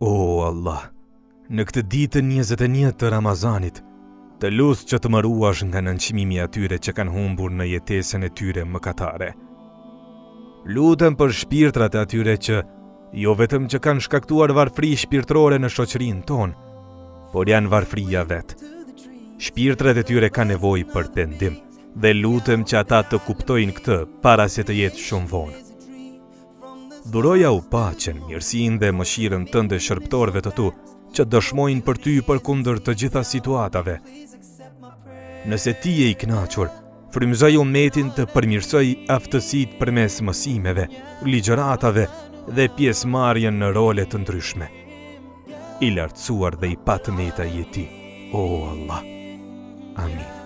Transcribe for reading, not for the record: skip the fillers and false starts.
O Allah, në këtë ditë 21 të Ramazanit, të lus që të më ruash nga nënçmimi i atyre që kanë humbur në jetesën e tyre mëkatare. Lutem për shpirtrat e atyre që jo vetëm që kanë shkaktuar varfëri shpirtërore në shoqërinë tonë, por janë varfëria vetë. Shpirtrat e tyre kanë nevojë për pendim dhe lutem që ata të kuptojnë këtë para se të jetë shumë vonë. Dhurojau paqen, mirësinë dhe mëshirën tënde shërbëtorëve të tu, që dëshmojnë për ty përkundër të gjitha situatave. Nëse ti je i kënaqur, frymëzoje umetin të përmirësojë aftësitë përmes mësimeve, ligjëratave dhe pjesëmarrjen në role të ndryshme. I lartësuar dhe i pa të meta je ti, o Allah. Amin.